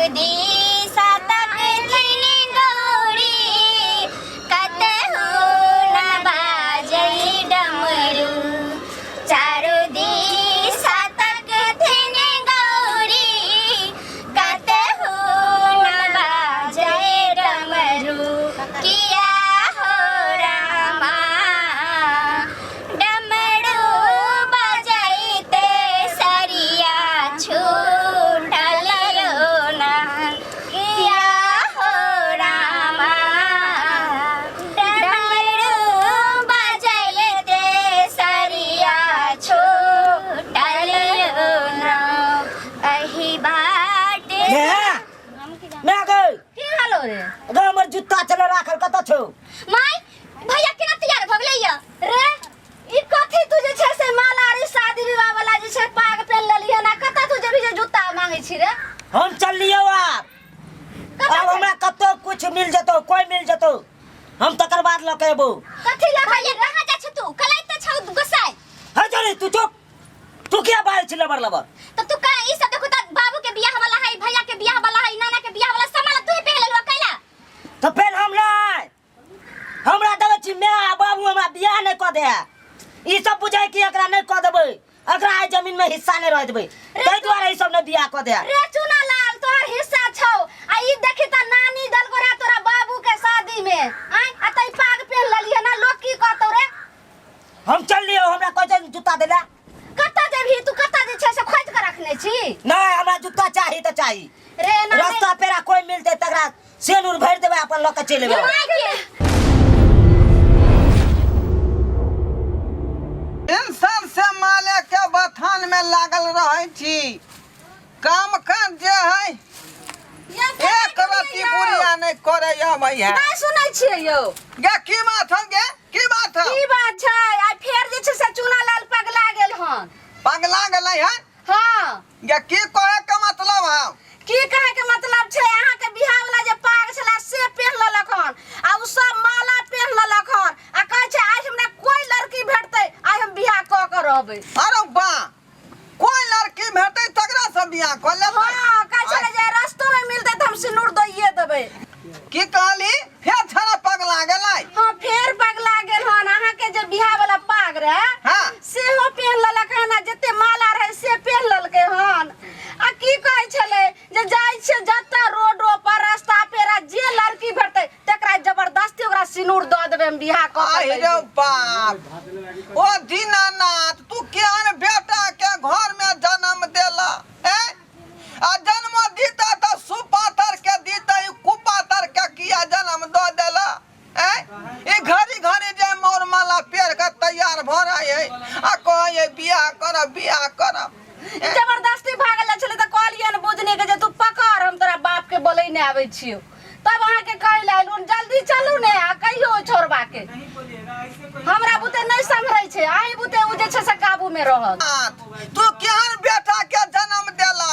दिशा तकथिन गौरी, कतहु न बाजै डमरू। चारू दिशा तकथिन गौरी, कतहु न बाजै डमरू। किया हो रामा, डमरू बजैते सरिया छूटल ना। किया हो रामा, डमरू बजैते सरिया छूटल ना। एहि बाट हे मैं गई। की हालो रे? गे, हमर जुत्ता चले राखल, कतऽ छौ? माय, भैया केना तैयार भऽ गेलै या रे? ई कथी तू जे छै से माला रे, शादी विवाह वाला जे छै पाग पेन लेली हन, आ कतऽ तू जेबही जे जूता मांगै छी रे? हम चल लियौ आब। कतऽ? आब हमरा कतौ कुछ मिल जेतौ, कोई मिल जेतौ, हम तकर बाद लऽ के एबौ। कथी लऽ भैया, कहाँ जा छौ तू? कलाइ तऽ छौ गोसाइ। हे चल, तू चुप, तू किया बाजै छी लबर लबर? तब तू का ई सब देखो त बाबू के बियाह वाला है, भैया के बियाह वाला है, नाना के बियाह वाला सामान तू ही पहन लेलुआ कैला? तऽ फेर हम नहि, हमरा देबै छी माय आ बाबू, हमरा बियाह नहि कऽ दे, ई सब बुझै कि एकरा नहि कऽ देबै, एकरा एहि जमीन में हिस्सा नहि रह देबै, ताहि दुआरे ई सब नहि बियाह कऽ दे। रे चुना लाल, तोहर हिस्सा छौ। आ ई देखी त नानी दलको रहा तोरा बाबू के शादी में आय, आ तई पाग पहन लेलिए ना, लोग की कहतौ रे? हम चल लियौ, हमरा कहै छै जूता देला। कतऽ जेबही तू? कतऽ जे छै से खोजि कऽ रखने छी? नहि, हमरा जूता चाही तऽ चाही। रे ना। रास्ता पेरा कोई मिलते तकरा सेनुर भरि देबै, अपन लऽ के चलि एबै। इंसान से माले के बथान में लागल रहै छी, काम काज जे है एक रति बुढ़िया नहीं करे अबै है। नहि सुनै छियै यौ। गे, की बात हौ? गे, की बात हौ? की बात छै? आइ फेर जे छै से चूना लाल पगला गेल हन। पगला गेलै हन? हाँ। गे, की कहे के मतलब हौ? की कहे के मतलब छै? अहाँ के बियाह वाला जे पाग छला से पेह लेलक हन, आ उ सब माला पेह लेलक हन, आ कहै छै आइ हमरा कोई लड़की भेटतै, आइ हम बियाह कऽ के रहबै। अरे बा, कोई लड़की भेटै तकरा से बियाह कऽ लेबै? हाँ, कहै छलै जे रस्तो में मिलतै तऽ हम सिनूर दैये देबै। की कहली? फेर छड़ा पगला गेलै? हाँ, फेर पगला गेल हन। अहाँ के जे बियाह वाला पाग रहे, सेहो पेह लेलक हन, आ जते माला रहे से पेह लेलकै हन। आ की कहै छलै जे जाइ छियै जतऽ रोडो पर रास्ता पेरा जे लड़की भेटतै तकरा जबरदस्ती ओकरा सिनूर दऽ देबै, हम बियाह कऽ के आहि रे लेबै। बाप, ओ दीनानाथ, तू केहन बेटा के घर में जन्म देला? ए आ जन्म दीता तऽ सुपातर के दीता, ई कुपातर के किया जन्म दऽ देला? ए ई घड़ी घड़ी जे मोर माला पेर के तैयार भऽ रहे है आ कहै है बियाह करब, बियाह करब। जबरदस्ती भागल जाइ छलै तऽ कहलियै ने बुझने के जे तू पकड़, हम तोरा बाप के बोलै नहि आबै छियौ। तब अहाँके कहै लए एलहुँ, जल्दी चलू ने। आ कहियो छोड़बा के हमरा बुते नहि सम्हरै छै, अहीं बुते ओ जे छै से काबू मे रहत। तू केहन बेटा के जन्म देला?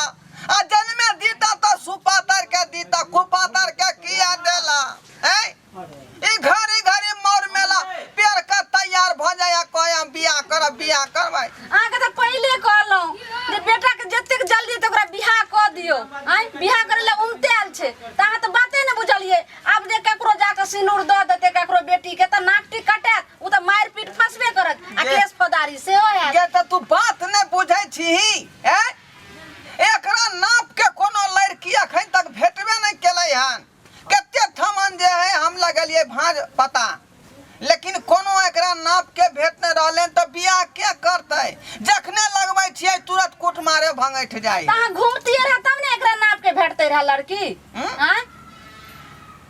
आ जन्मे दीता तऽ सुपातर के दीता, कुपातर के किया देला? ऐ ई घड़ी घड़ी मोर मेला पेड़ के तैयार भ जाय आ कहे हम बियाह करब, बियाह करबै। अहाँके तऽ पहिले कहलहुँ जे बेटाके जतेक जल्दी तऽ ओकरा बियाह कऽ दियौ। आँय, बियाह करै लए उमतायल छै तऽ अहाँ तऽ बाते नहि बुझलियै। आब जे ककरो जाकऽ सिनूर दऽ देतै ककरो बेटीके तऽ नाक टीक कटायत, ओ तऽ मारि पीट फंसबे करत आ केस फौदारी सेहो हैत। गे, तऽ तू बात नहि बुझै छीही? ऐ एकरा नाप के कोनो लड़की अखन तक भेटबे नहि केलै हन। कते ठमन जे है हम लगलियै भाँज पता, लेकिन कोनो एकरा नाप के भेट नहि रहलै, तऽ बियाह के करतै? जखने लगबै छियै तुरंत कूट मारे भंगैठ जाइ। तऽ अहाँ घुमतियै रहे तब ने एकरा नाप के भेटतै रहे लड़की। आँय?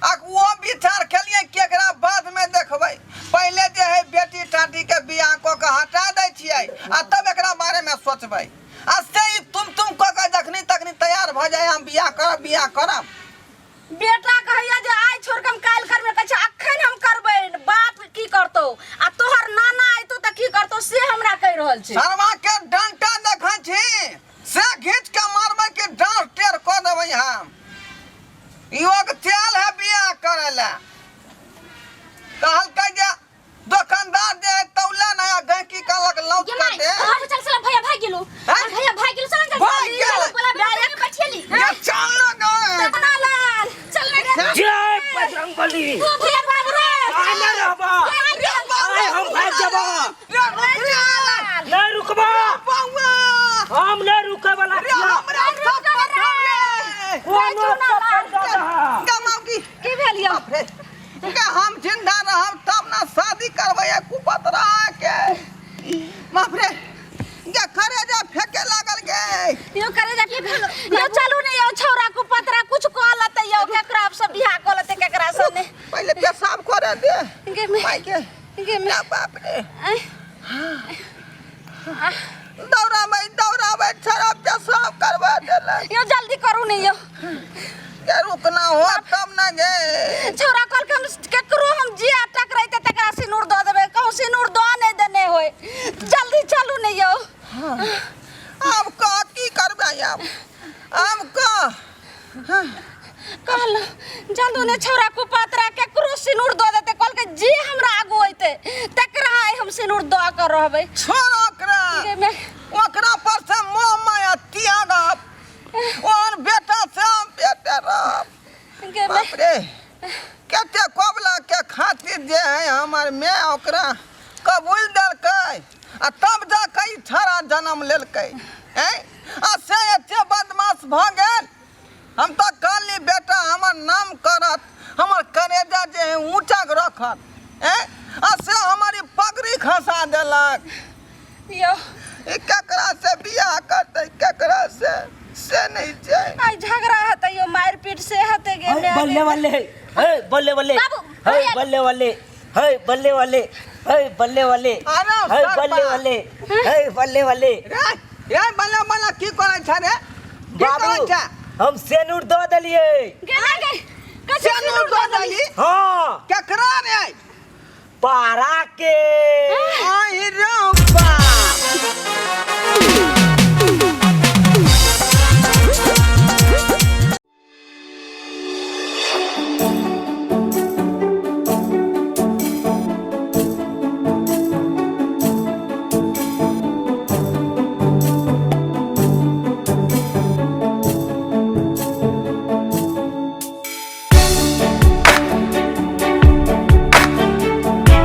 आ ओ विचार केलियै कि एकरा बाद में देखबै, पहिले जे है बेटी टाटी के बियाह कऽ के हटा दै छियै आ तब एकरा बारे में सोचबै। आ से ई तुम तुम कऽ के जखनी तखनी तैयार भऽ जाय, हम बियाह करब, बियाह करब। बेटा कहैया जे आइ छोड़ के हम काल्हि करबै, कहै छै अखन हम करबै, बाप की करतौ आ तोहर नाना अयतौ तऽ की करतौ, से हमरा कहि रहल छै। सरवा के डंटा देखै छी से घीच के मारबै कि डाँट टेढ़ कऽ देबै हम। योग तेल है बियाह करै लए, कहलकै जे दुकानदार जे है तौला नया गहकी कहलक लौट ये कर माई दे। बाबू चल चल भैया भाग गेलो। हैं? भैया भाग गेलो, चल चल। भाग गेल। बोला बैठेली। ये चल ना गए। ना लाल चल ना। जय बजरंगबली। ओ भैया बाबू रे। आइ नहि रहबा, आइ हम भागि जेबा। रे रुक रे। नहि रुकबा। बौआ। हम नहि रुकै वाला रे छियै। हमरा सब पता रे। कोनो सफर दऽ दह। कमाऊ की की भेल यौ? बाप रे, के हम जिंदा रहब तब ना शादी करबै ए कुपतरा के। बाप रे, के करे जा फेके लागल गे। यो करे जा की भेल यो? चलू ने यो, छौरा को पतरा कुछ कह लते यो, केकरा से बियाह कऽ लते केकरा से ने। पहिले पेशाब करे दे। गे में माई के। गे में ना बाप रे। आय, दौड़ाबै दौड़ाबै छड़ा पेशाब करवा देलक। यो जल्दी करू ने यो। के रुकना हो तब ना गे। छौरा कहलकै हम केकरो हम जे टकरेते तकरा सिनूर दऽ देबै, कहूँ सिनूर दऽ नहि देने होय। जल्दी चलू ने यौ। आब कह की करबै आब, आब कह। कहल जल्दी ने छौरा कुपात्रा केकरो सिनूर दऽ देतै। कहलकै जे हमरा आगू अयतै तकरा आइ हम सिनूर दऽ कऽ रहबै। छोड़ ओकरा। गे में ओकरा पर से मोह माया त्यागब, ओहन बेटा से हम बेटे रहब। गे में बाप रे, कते कबला के खातिर जे है हमर माय ओकरा कबूल देलकै आ तब जा के ई छड़ा जन्म लेलकै। हैं आ से एते बदमाश भऽ गेल। हम तऽ कहली बेटा हमर नाम करत, हमर करेजा जे है ऊँचा रखत, हैं आ से हमर ई पगड़ी खसा देलक। यौ ई केकरा से बियाह करतै, केकरा से, से नहीं छै। आइ झगड़ा हेतै यौ, मारि पीट से हेतै गे हे माय। बल्ले बल्ले, हे बल्ले बल्ले। बाबू, हे भैया। बल्ले बल्ले, हे बल्ले बल्ले, हे बल्ले बल्ले। अरे हे सरपा। बल्ले बल्ले, हे बल्ले बल्ले। रे रे बल्ले बल्ले की करै छै रे? की करै बाबू छै? हम सेनूर दऽ देलियै। गे माय गे, कथी? सिनूर दऽ देली? हाँ। केकरा रे? पारा के। आहि रे बा।